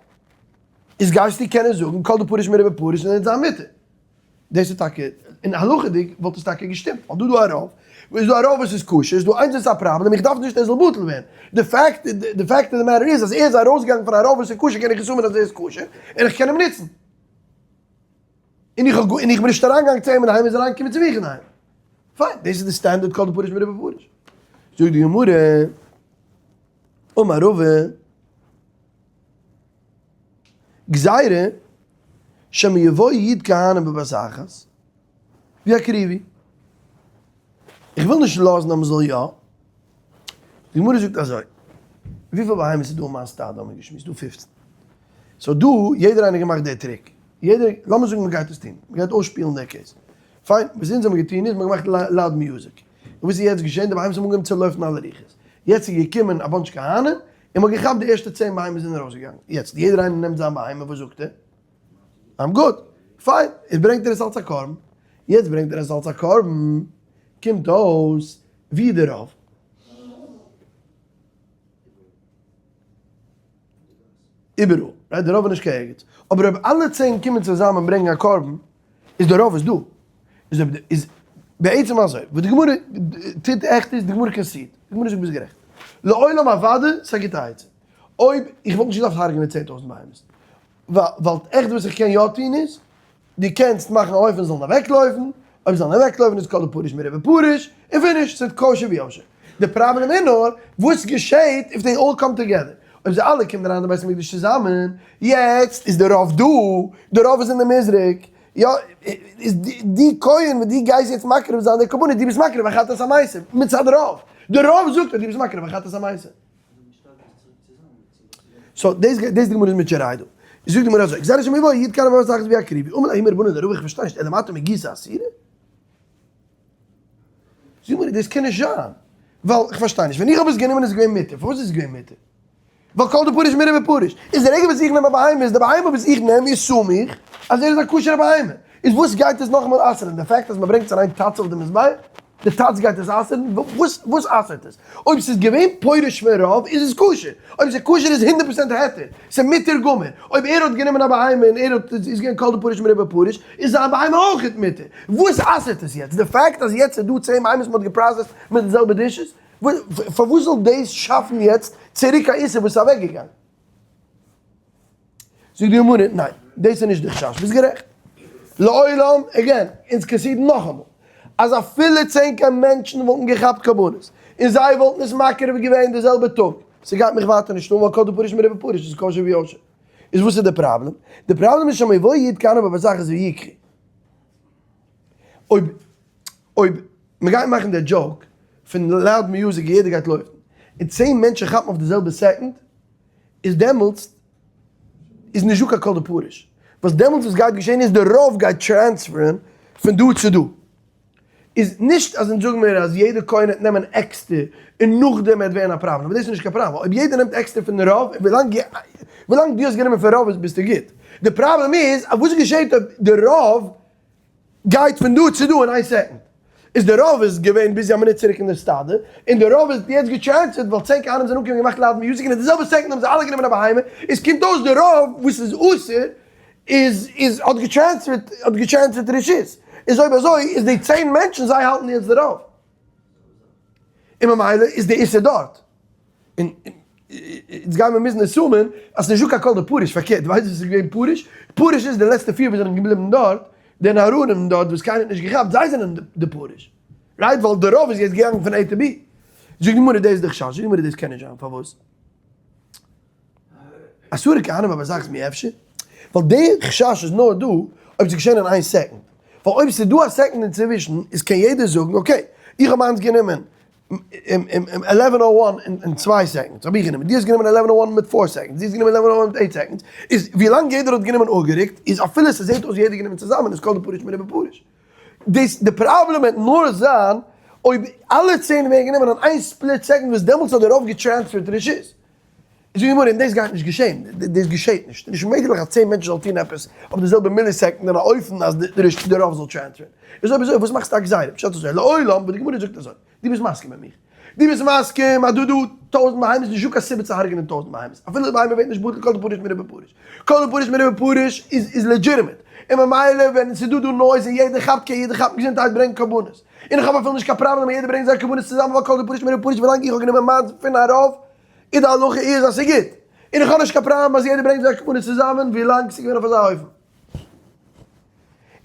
איז גייסטו קענען זאגן כל דפריש מרובא פריש און ער וועט זיין מותר. דאס איז טאקע, און הלכה'דיג וואלט עס טאקע געשטימט, ווייל דא דא א רוב, איז דא א רוב וואס איז כשר, איז דא איינס וואס איז א פראבלעם, איך דארף נישט ער זאל בטל ווערן. די fact, די fact of the matter איז אז ער איז ארויסגעגאנגען פון א רוב וואס איז כשר קען איך assume ען אז ער איז כשר, און איך קען אים נוצן. און איך האב און איך בין נישט אריינגעגאנגען צו אים אינדערהיים ער איז אריינגעקומען צו מיך אינדערהיים. פיין, דאס איז די standard כל דפריש מרובא פריש. זאגט די גמרא, אמר רבא, גזירה שמא יבואו י' כהנים בבת אחת ויקריבו. איך וויל נישט לאזן אז מ'זאל יא. די גמרא זאגט אזוי, וויפיל בהמות איז דא אין מיין סטאדע האבן מיר געשמועסט, דא 15. So דא, יעדער איינער געמאכט די trick. יעדער, לאמיר זאגן מ'גייט עס טון, מ'גייט אויסשפילן די case. פיין, וואס אונז האבן געטון איז, מ'האט געמאכט loud music. און וואס איז יעצט געשען? די בהמות האבן אנגעהויבן צו לויפן אלע רוחות. יעצט איז געקומען א bunch כהנים, און מ'האט געכאפט די ערשטע 10 בהמות זענען ארויסגעגאנגען. יעצט, יעדער איינער נעמט זיין בהמה, וואס זאגט ער? I'm good. פיין, איז ברענגט ער עס אלס א קרבן. יעצט ברענגט ער עס אלס א קרבן, קומט אויס ווי די רוב. איבעראל, right? די רוב איז נישט קיין ערגעץ. אבער אויב אלע 10 קומען צוזאמען און ברענגען א קרבן, איז די רוב איז דא. איז אויב די, איז בעצם אזוי, וואס די גמרא טוט עכט איז, די גמרא concede ט. די גמרא זאגט ביסט גערעכט. לעולם אוודאי, ס'איז א גוטע עצה. אויב, איך וואלט נישט געדארפט הרג'נען 10,000 בהמות. ווייל עכט וואס איך קען יא טון איז, דו קענסט מאכן א אופן זאלן אוועקלויפן, אויב זאלן אוועקלויפן איז כל דפריש מרובא פריש, און finish, ס'איז כשר ויושר. די פראבלעם איז נאר, וואס געשעהט if they all come together? אויב זיי אלע קומען אריין אין בית המקדש צוזאמען, יעצט איז די רוב דא, די רוב איז אין די מזרק, יא, איז די כהן וואס דו גייסט יעצט מקריב זיין די קרבנות, דו ביסט מקריב א חטאת המתים, מצד רוב, די רוב זאגט אז דו ביסט מקריב א חטאת המתים. So דאס דאס די גמרא איז מיט שריי דא. זאגט די גמרא אזוי, גזירה שמא יבואו י' כהנים בבת אחת ויקריבו, אמר להו רבנן לרבא איך פארשטיי נישט, אלא מעתה מגיסא אסירא? זאגט די גמרא דאס קען נישט זיין, ווייל איך פארשטיי נישט, ווען איך האב עס גענומען איז עס געווען מותר, פארוואס איז עס געווען מותר? ווייל כל דפריש מרובא פריש, איז די רגע וואס איך נעם א בהמה איז די בהמה וואס איך נעם איז סמוך אז ער איז א כשר'ע בהמה, איז וואס גייט עס נאכאמאל אסר'ן? די fact אז מען ברענגט עס אריין טאץ אויף די מזבח? די טאץ גייט עס אסר'ן? וואס וואס אסר'ט עס? אויב ס'איז געווען פורש פון רוב איז עס כשר, אויב ס'איז כשר איז הונדערט פראצענט היתר, ס'איז מותר גמור, אויב ער האט גענומען א בהמה און ער האט איז געווען כל דפריש מרובא פריש איז זיין בהמה אויכעט מותר, וואס אסר'ט עס יעצט? די fact אז יעצט איז דא 10 בהמות מ'האט גע process ט מיט די זעלבע dishes? פארוואס זאל דאס שאפן יעצט צוריק א איסור וואס איז אוועקגעגאנגען? זאגט די גמרא, ניין, דאס איז נישט די חשש, ביסט גערעכט. לעולם, again, אונז concede ן נאכאמאל, אז אפילו 10 קיין מענטשן וואלטן געכאפט קרבנות, און זיי וואלטן עס מקריב געווען די זעלבע טאג, ס'גייט מיך ווייטער נישט אן, ווייל כל דפריש מרובא פריש איז כשר ויושר. איז וואס איז די פראבלעם? די פראבלעם איז שמא יבואו י' כהנים בבת אחת ויקחו. אויב אויב מ'גייט מאכן די joke פון loud music און יעדער גייט לויפן, און 10 מענטשן כאפן אויף די זעלבע second, איז דעמאלטס איז נישט דא קיין כל דפריש. וואס דעמאלטס וואס גייט געשען איז די רוב גייט transfer ן פון דא צו דא. איז נישט אז אונז זאגן מיר אז יעדער כהן העט נעמען עקסטער און נאכדעם העט ווערן א פראבלעם, דאס איז נישט קיין פראבלעם, אויב יעדער נעמט עקסטער פון רוב, ווילאנג ווילאנג דו האסט גענומען פון רוב ביסטו גוט, די פראבלעם איז אז וואס געשעט אויב די רוב גייט פון דא צו דא אין איין second, איז די רוב איז געווען ביז א מינוט צוריק אין די סטאדע, און די רוב איז יעצט געטרענספערט ווייל 10 כהנים זענען אנגעקומען און געמאכט loud music און אין די זעלבע second האבן זיי אלע גענומען א בהמה, איז קומט אויס די רוב וואס איז אסור איז איז האט געטרענספערט האט געטרענספערט רשות, איז אויב אזוי איז די 10 מענטשן זיי האלטן יעצט די רוב, און ממילא איז די איסור דארט, און יעצט גייען מיר מוזן assume ען אז ס'נישט דא קיין כל דפריש, פארקערט ווייסט וואס איז געווען פריש? פריש איז די לעצטע פיר וואס זענען געבליבן דארט, די נאראנים דארט וואס קיינער האט נישט געכאפט זיי זענען די פריש, right? ווייל די רוב איז יעצט געגאנגען פון A to B. זאגט די גמרא דאס איז די חשש, זאגט די גמרא דאס קען נישט זיין, פארוואס? עשרה כהנים בבת אחת מי אפשר? ווייל די חשש איז נאר דא אויב ס'איז געשען אין איין second, ווייל אויב ס'איז דא א second אינצווישן איז קען יעדער זאגן okay איך האב מיינס גענומען eleven o one אין צוויי seconds האב איך גענומען, דו האסט גענומען eleven o one מיט four seconds, דו האסט גענומען eleven o one מיט eight seconds, איז ווילאנג יעדער האט גענומען אפגערוקט איז אפילו ס'זעט אויס יעדער גענומען צוזאמען איז כל דפריש מרובא פריש. דאס די פראבלעם וועט נאר זיין אויב אלע 10 ווערן גענומען אין איין split second וואס דעמאלטס האט דער רוב געטרענספערט רשות. זאגט די גמרא און דאס גייט נישט געשען, דאס געשעט נישט, נישט מעגליך אז 10 מענטשן זאלן טון עפעס אויף די זעלבע millisecond אין א אופן אז די רוב זאל טרענספערן. איז אויב אזוי וואס מאכסטו א גזירה? פשט אזוי לעולם וואס די גמרא זאגט אזוי, דו ביסט מסכים מיט מיך, דו ביסט מסכים אז דא דא טויזנט בהמות נישט דא קיין סיבה צו הרג'נען טויזנט בהמות, אפילו די בהמה ווערט נישט בטל כל דפריש מרובא פריש, כל דפריש מרובא פריש איז legitimate, און ממילא ווען ס'איז דא דא noise און יעדער כאפט קען יעדער כאפן געזונטהייט ברענגן קרבנות, און איך האב אפילו נישט קיין פראבלעם אז יעדער ברענגט זיין קרבנות צוזאמען ווייל כל דפריש מרובא פריש ווילאנג איך האב גענומען מיינס פון א רוב איז די הלכה איז אז ס'איז גוט, און איך האב נישט קיין פראבלעם אז יעדער ברענגט זיין קרבנות צוזאמען ווילאנג ס'איז געווען אויף אזא אופן.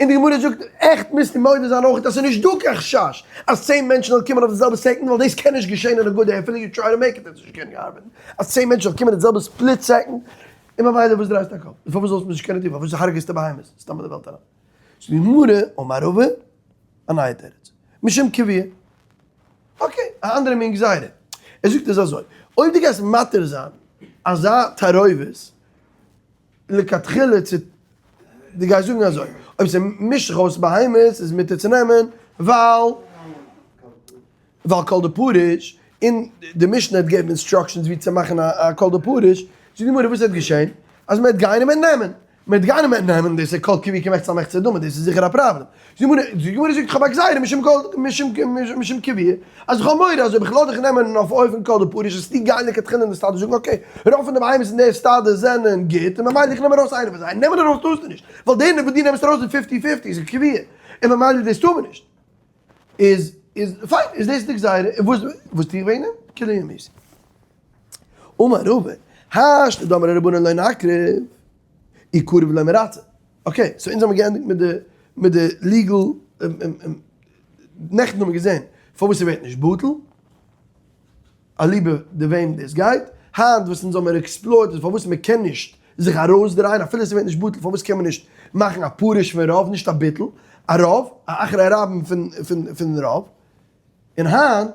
און די גמרא זאגט, עכט מוזטו מודה זיין אויך אז ס'איז נישט דא קיין חשש אז 10 מענטשן זאלן קומען אויף די זעלבע second, ווייל דאס קען נישט געשען אין א good day, אפילו you try to make it וועט עס נישט קענען ארבעטן, אז 10 מענטשן זאלן קומען אין די זעלבע split second, און ממילא וואס דרייסטו א קאפ? און פארוואס זאלסטו נישט קענען טון? פארוואס הרג'סטו בהמות סתם אין די וועלט אריין? זאגט די גמרא, אמר רבא, א נייע תירוץ, משום קביעה. okay, א אנדערע מין גזירה. ער זאגט עס אזוי, אויב דו גייסט מתיר זיין אזא תערובת, לכתחילה צו דו גייסט זאגן אזוי, אויב ס'מישט זיך אויס בהמות איז מותר צו נעמען ווייל ווייל כל דפריש, און די משנה האט געגעבן instructions ווי צו מאכן א כל דפריש, זאגט די גמרא וואס וועט געשען? אז מ'וועט גיין און מ'וועט נעמען, מ'וועט גיין און מ'וועט נעמען, דאס איז כל קביעה כמחצה על מחצה דמי, דאס איז זיכער א פראבלעם. די גמרא זאגט איך האב א גזירה משום כל משום משום קביעה, אז איך האב מורא אז אויב איך לאז דיך נעמען אויף אופן כל דפריש וועסטו גיין לכתחילה אין די סטאדע זאגן okay רוב פון די בהמות אין די סטאדע זענען גוט און ממילא איך נעם ארויס איינע פון זיי, נעמען ארויס טארסטו נישט ווייל די וואס דו נעמסט ארויס איז fifty fifty איז קביעה און ממילא דאס טאר מען נישט איז איז פיין איז דאס די גזירה און וואס וואס טו איך וועגן דעם? כולי ימות. אמר רבא, השתא דאמרי רבנן לא נקריב, אי קריב לא מרצה. okay, so אונז האבן געענדיגט מיט די מיט די legal נעכטן האבן מיר געזען פארוואס ס'ווערט נישט בטל, אליבא די וועם דאס גייט, היינט וואס אונז האבן עקספלארט איז פארוואס מ'קען נישט זיך ארויסדרייען אפילו ס'ווערט נישט בטל, פארוואס קען מען נישט מאכן א פרוש פון רוב, נישט א ביטול, א רוב, א אחרי רבים פון פון פון רוב, און היינט,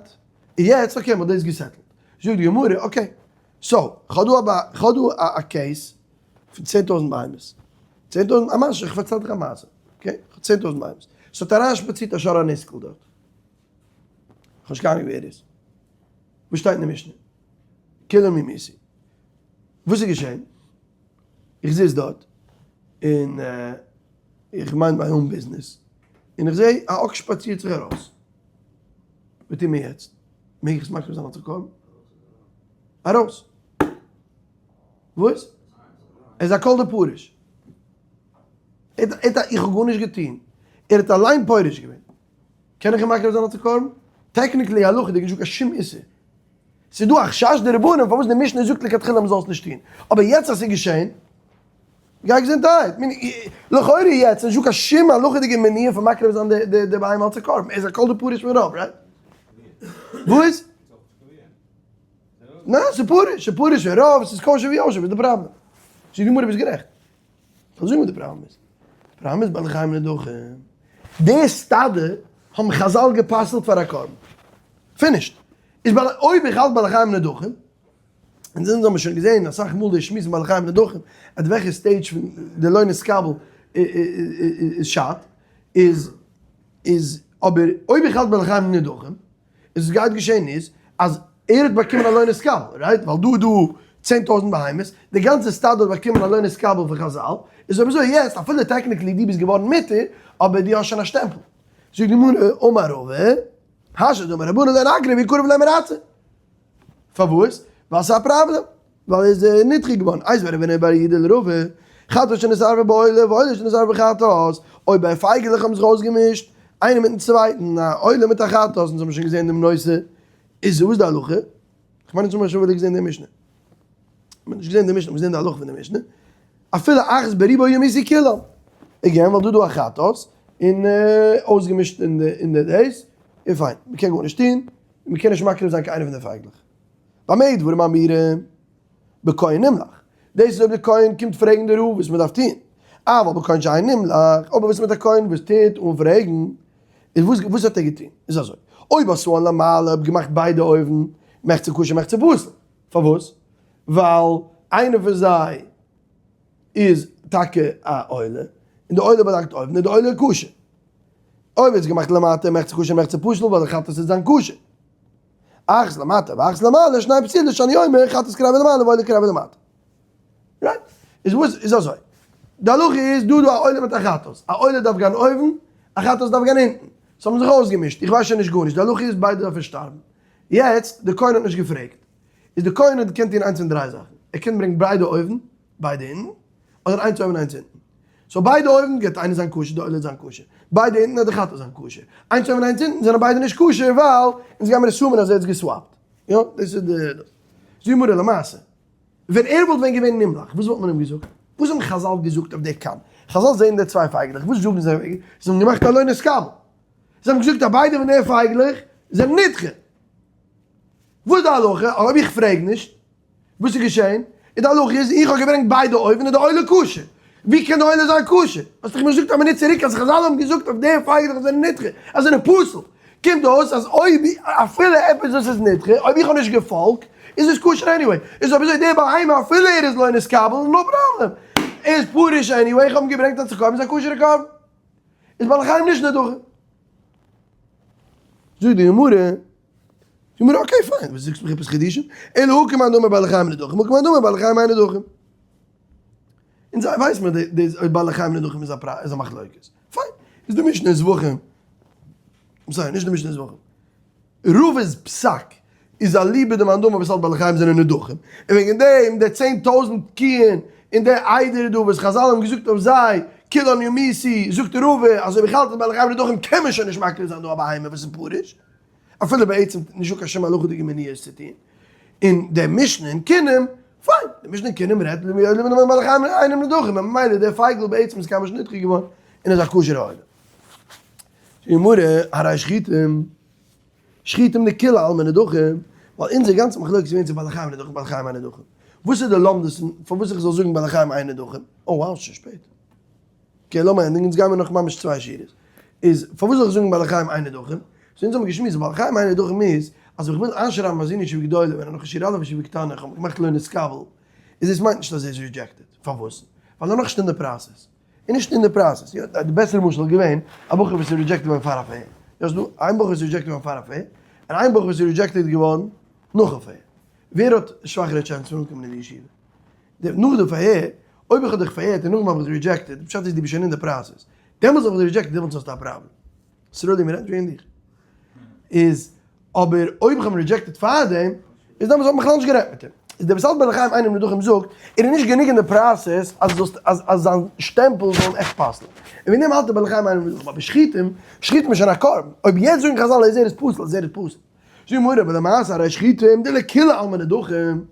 יעצט okay מ'האט דאס געסעטלט, זאגט די גמרא okay, so כ'האב דא א כ'האב דא א case פון 10,000 בהמות, 10,000, א מעשה, איך פארצייל דיך א מעשה, okay, איך האב 10,000 בהמות, ס'האט אריינשפאצירט א שור הנסקל דארט, איך האב נישט קיין אהנונג ווער ער איז, וואס שטייט אין די משנה? כולם יומתו, וואס איז געשען? איך זיץ דארט, און איך mind my own business, און איך זע א אקס שפאצירט זיך ארויס, וואס טוט מען יעצט? מעג איך עס מקריב זיין אלס א קרבן? ארויס! וואס? ער איז א כל דפריש. ער האט איך האב גארנישט געטון. ער האט אליין פורש געווען. קען איך אים מקריב זיין אלס א קרבן? technically הלכה'דיג נישטא קיין שום איסור. ס'איז דא א חשש דרבנן פארוואס די משנה זאגט לכתחילה מ'זאל עס נישט טון. אבער יעצט אז ס'איז געשען, גיי געזונטהייט. לכאורה יעצט איז נישטא קיין שום הלכה'דיגע מניעה פון מקריב זיין די בהמה אלס א קרבן. ער איז א כל דפריש פון רוב, right? וואס? ניין, ס'איז פרוש, ס'איז פרוש פון רוב, ס'איז כשר ויושר, וואס איז די פראבלעם? זאגט די גמרא ביסט גערעכט. כ'וועל זאגן וואס די פראבלעם איז. די פראבלעם איז בעלי חיים נדחים. די סטאדע האבן חזל גע'פסל'ט פאר א קרבן. finished. איז בעלי, אויב איך האלט בעלי חיים נדחים, און אונז האבן שוין געזען אסאך מאל די שמועס בעלי חיים נדחים, at וועלכע stage פון די לא נתקבל איז שאדט, איז איז. אבער אויב איך האלט בעלי חיים נדחים, איז וואס גייט געשען איז, אז ער האט באקומען א לא נתקבל, right? ווייל דא איז דא 10,000 בהמות, די גאנצע stud האט באקומען א לא נתקבל פון חזל, איז אויב אזוי יעצט, אפילו technically דו ביסט געווארן מותר, אבער דו האסט שוין א שטעמפל. זאגט די גמרא, אמר רבא, השתא דאמור רבנן לא נקריב יקרב ולא מרצה. פארוואס? ווייל ס'איז א פראבלעם. ווייל ער איז נדחה געווארן. איתיביה רב הונא בר יהודה לרבא, חטאת שנתערבה בעולה ועולה שנתערבה בחטאת, אויב ביי פייגעלעך האבן זיך אויסגעמישט איינער מיטן צווייטן, א עולה מיט א חטאת, אונז האבן שוין געזען דעם נושא, איז וואס די הלכה? כ'מיין אונז האבן שוין ווידער געזען די משנה. מ'האט נישט געזען די משנה, מ'האט געזען די הלכה פון די משנה. אפילו אחת בריבו יומית כולם. Again, ווייל דא דא א חטאת, און אויסגעמישט אין די אין די דאס, און פיין, מ'קען גארנישט טון, מ'קען נישט מקריב זיין קיין איינע פון די פייגלעך. במה דברים אמורים? בכהן נמלך. דאס איז אויב די כהן קומט פרעגן די רב וואס מ'דארף טון. אבל בכהן שאין נמלך, אבער וואס מיט א כהן וואס טוט אן פרעגן, איז וואס וואס האט ער געטון? איז אזוי, אויב עשאן למעלה, אויב געמאכט ביידע אויבן, מחצה כשר מחצה פסול. פארוואס? ווייל איינער פון זיי איז טאקע א עולה, און די עולה באלאנגט אויבן, און די עולה איז כשר. אויב איז געמאכט למטה, מחצה כשר מחצה פסול, ווייל די חטאת איז זיין כשר. אחת למטה ואחת למעלה, שניהם פסולים, שאני אומר, חטאת קרבה למעלה ועולה קרבה למטה. Right? איז וואס איז אזוי. די הלכה איז דא דא א עולה מיט א חטאת. א עולה דארף גיין אויבן, א חטאת דארף גיין אונטן. ס'האבן זיך אויסגעמישט. איך ווייס שוין נישט גארנישט. די הלכה איז ביידע דארפן שטארבן. יעצט, די כהן האט נישט געפרעגט. איז די כהן האט געקענט טון איינס פון דריי זאכן. ער קען ברענגן ביידע אויבן, ביידע אונטן, אדער איינס אויבן איינס אונטן. So ביידע אויבן גייט איינער זיין כשר, די עולה זיין כשר. ביידע אונטן וועט די חטאת זיין כשר. איינס אויבן איינס אונטן זענען ביידע נישט כשר ווייל אונז גיימיר assume ען אז ער האט עס גע swap ט. יא, דאס איז די דאס. זאגט גמרא למעשה, ווען ער וואלט ווען געווען נמלך, וואס וואלט מען אים געזאגט? וואס האבן חזל געזאגט אויף די קן? חזל זעען די צוויי פייגלעך, וואס זאגן זיי? זיי האבן געמאכט א לא נתקבל. זיי האבן געזאגט אז ביידע פון די פייגלעך זענען נדחה. וואס איז די הלכה? אויב איך פרעג נישט, וואס איז געשען? איז די הלכה איז, איך האב געברענגט ביידע אויבן איז די עולה כשר. ווי קען די עולה זיין כשר? האסט דאך מיר געזאגט א מינוט צוריק אז חזל האבן געזאגט אויף די פייגלעך זענען נדחה, אז זענען פסול. קומט אויס אז אויב אפילו עפעס וואס איז נדחה, אויב איך האב נישט געפאלגט, איז עס כשר anyway. איז אויב אזוי די בהמה אפילו ער איז לא נתקבל, no problem. ער איז פרוש anyway, איך האב אים געברענגט אלס א קרבן, איז א כשר'ע קרבן. איז בעלי חיים נישט נדחה. זאגט די גמרא, זאגט מיר okay פיין, וואס זאגסט מיך עפעס חידושים? אלא הא כמאן דאמר בעלי חיים נדחים, הא כמאן דאמר בעלי חיים אין נדחים. אונז ווייסט מען די אויב בעלי חיים נדחים איז א פרא איז א מחלוקת. פיין, איז די משנה זבחים, sorry נישט די משנה זבחים, רבא'ס פסק איז אליבא דמאן דאמר וואס האלט בעלי חיים זענען נדחים, און וועגן דעם די 10,000 קיען און די עדר דא וואס חזל האבן געזאגט אויף זיי כולן ימותו, זאגט רבא אז אויב איך האלט אז בעלי חיים נדחים קען מען שוין נישט מקריב זיין דא א בהמה וואס איז פרוש, אפילו בעצם נישטא קיין שום הלכה'דיגע מניעה עס צו טון, און די משנה אין קינים, פיין, די משנה אין קינים רעדט אליבא דמאן דאמר בעלי חיים אינם נדחים, און ממילא דער פייגל בעצם איז קיינמאל נישט נדחה געווארן און איז א כשר'ע עולה. גמרא, הרי שחוטים, שחוטים דכולי עלמא נדחים, ווייל אונזער גאנצע מחלוקת איז געווען צו בעלי חיים נדחים בעלי חיים אין נדחים. וואס איז די לומדות פארוואס איך זאל זאגן בעלי חיים אין נדחים? oh wow ס'איז שוין שפעט. Okay לאמיר ענדיגן, אונז גיימיר נאך ממש צוויי שורות. איז פארוואס זאל איך זאגן בעלי חיים אין נדחים? So אונז האבן געשמועסט בעלי חיים אין נדחים איז אז איך וויל איינשרייבן א זון ישיבה גדולה ווען ער נאך ישיבה א' ישיבה קטנה איך האב געמאכט לא נתקבל איז דאס מיינט נישט אז ער איז rejected. פארוואס? ווייל ער נאך נישט אין די process. און נישט אין די process. יא, די בעסערע משל איז געווען א בחור וואס איז rejected געווארן פאר א פארהער. יא, ס'דא איין בחור וואס איז rejected געווארן פאר א פארהער, און איין בחור וואס איז rejected געווארן נאך א פארהער. ווער האט שוואכערע chance פון אנקומען אין די ישיבה? די נאך די פארהער, אויב איך האב דיך פארהערט און נאכדעם האב איך דיך rejected, די פשט איז דו ביסט שוין אין די process. דעמאלטס האב איך דיך rejected, דעמאלטס האסטו א פראבלעם. סרולי, מ'רעדט נישט וועגן דיך. איז אבער אויב איך האב אים rejected פארדעם, איז דעמאלטס האט מען בכלל נישט גערעדט מיט אים. איז דער וואס האלט בעלי חיים אינם נדחים זאגט, ער איז נישט גענוג אין די process אז זאלסט אז אז זיין שטעמפל זאל אים עכט פסל'ען. און וועגן דעם האלט ער בעלי חיים אינם נדחים. אבער שחוטים, שחוטים איז שוין א קרבן. אויב יעצט זאגן חזל אז ער איז פסול, אז ער איז פסול. זאגט די גמרא, אבער למעשה הרי שחוטים דלכולי עלמא נדחים.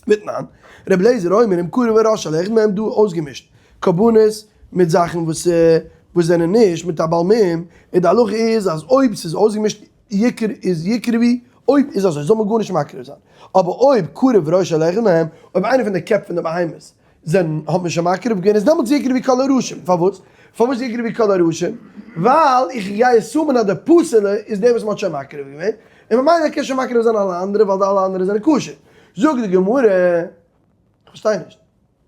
ותנן, רבי אליעזר אומר אם קרב הראש על אחד מהם דא אויסגעמישט קרבנות מיט זאכן וואס וואס זענען נישט מיט א בעל מום, און די הלכה איז אז אויב ס'איז אויסגעמישט יקר איז יקרבו, אויב איז אזוי זאל מען גארנישט מקריב זיין, אבער אויב קרב ראש על אחד מהם, אויב איינער פון די קעפ פון די בהמות זענען האט מען שוין מקריב געווען איז דעמאלטס יקרבו כל הראשים, פארוואס? פארוואס יקרבו כל הראשים? ווייל איך גיי assume ען אז די פסול'ע איז דער וואס מען האט שוין מקריב געווען, און ממילא קען שוין מקריב זיין אלע אנדערע ווייל די אלע אנדערע זענען כשר. זאגט די גמרא, איך פארשטיי נישט,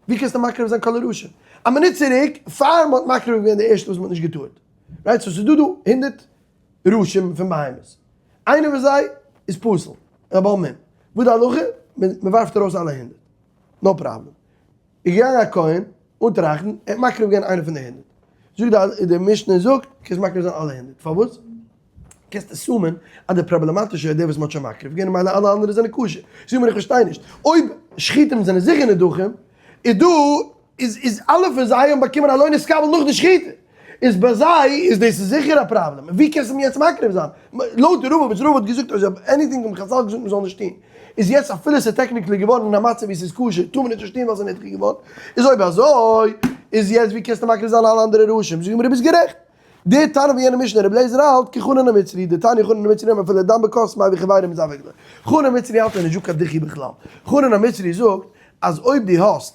ווי קענסטו מקריב זיין כל הראשים? א מינוט צוריק פאר מען האט מקריב געווען די ערשטע וואס מען האט נישט געטארט, right? So ס'איז דא דא הונדערט. ראשים פון בהמות, איינער פון זיי איז פסול, א בעל מום, וואס די הלכה? מען ווארפט ארויס אלע 100, no problem. איז געגאנגען א כהן אן טראכטן, ער האט מקריב געווען איינע פון די 100. זאגט די משנה זאגט, קענסט מקריב זיין אלע 100. פארוואס? קענסט assume ען אז די פראבלעמאטישע איז דער וואס מען האט שוין מקריב געווען און ממילא אלע אנדערע זענען כשר. זאג מיר איך פארשטיי נישט, אויב שחוטים זענען זיכער נדחים, איז דא איז איז אלע פון זיי האבן באקומען א לא נתקבל נאך די שחיטה, איז ביי זיי איז דאס זיכער א פראבלעם, ווי קענסטו אים יעצט מקריב זיין? לויט רבא וואס רבא האט געזאגט אז אויב anything האבן חזל געזאגט מען זאל נישט טון, איז יעצט אפילו ס'איז technically געווארן אין א מצב ווי ס'איז כשר טאר מען עס נישט טון ווייל ס'איז נדחה געווארן, איז אויב אזוי איז יעצט ווי קענסטו מקריב זיין אלע אנדערע ראשים? זאג מיר דו ביסט גערעכט. די תנא פון יענע משנה רבי אליעזר האלט כחנן המצרי, דתניא חנן המצרי אומר אפילו דם בכוס מביא חבירו ומזווג לו. חנן המצרי האלט אז נישטא קיין דיחוי בכלל. חנן המצרי זאגט אז אויב דו האסט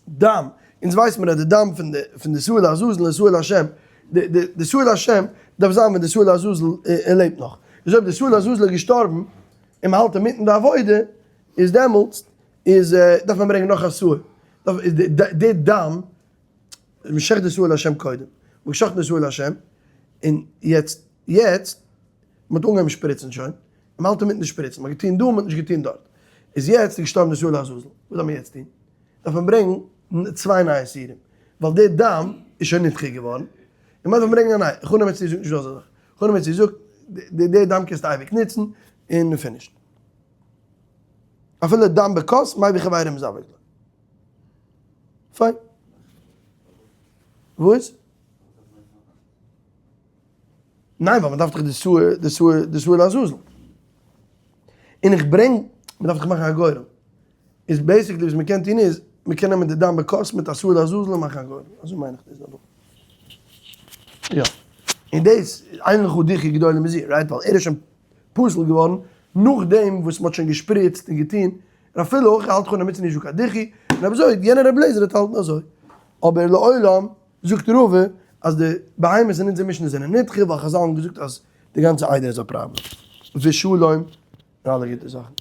דם, אונז ווייסט מיר אז די דם פון די פון די שעיר לעזאזל און שעיר להשם, די די די שעיר להשם דארף זיין ווען די שעיר לעזאזל לעבט נאך, איז אויב די שעיר לעזאזל איז געשטארבן און מען האלט אינמיטן די עבודה, איז דעמאלטס איז דארף מען ברענגען נאך א שעיר, דארף איז די די דם, מען שעכט די שעיר להשם קודם, מען האט געשאכטן די שעיר להשם, און יעצט יעצט מען האט אנגעהויבן שפריצן שוין, מען האלט אינמיטן די שפריצן, מען האט געטון דא מען האט נישט געטון דארט, איז יעצט איז געשטארבן די שעיר לעזאזל, וואס דארף מען יעצט טון? דארף מען ברענגן צוויי נייע שעירים, ווייל די דם איז שוין נדחה געווארן, און מען דארף ברענגען א נייע, חנן המצרי זאגט נישט דא אזא זאך, חנן המצרי זאגט די דם קענסטו אייביג נוצן, און finished. אפילו דם בכוס מביא חבירו ומזווג. פיין. וואס? ניין ווייל מ'דארף דאך די שעיר, די שעיר, די שעיר לעזאזל. און איך ברענג, מ'דארף דאך מאכן א גורל. איז basically וואס מ'קען טון איז, מ'קען נעמען די דם בכוס מיט א שעיר לעזאזל און מאכן א גורל. אזוי מיין איך דאס אבער. יא. און דאס, אין לך דיחוי גדולה מזו, right? ווייל ער איז שוין פסול געווארן נאכדעם וואס מ'האט שוין געשפריצט און געטון. און אפילו אויך האלט חנן המצרי נישט דא קיין דיחוי. און אויב אזוי, יענער רבי אליעזר וועט האלטן אזוי. אבער לעולם זאגט רבא אז די בהמות אין אונזער משנה זענען נדחה ווייל חזל האבן געזאגט אז די גאנצע עדר איז א פראבלעם. ושלום און אלע גוטע זאכן.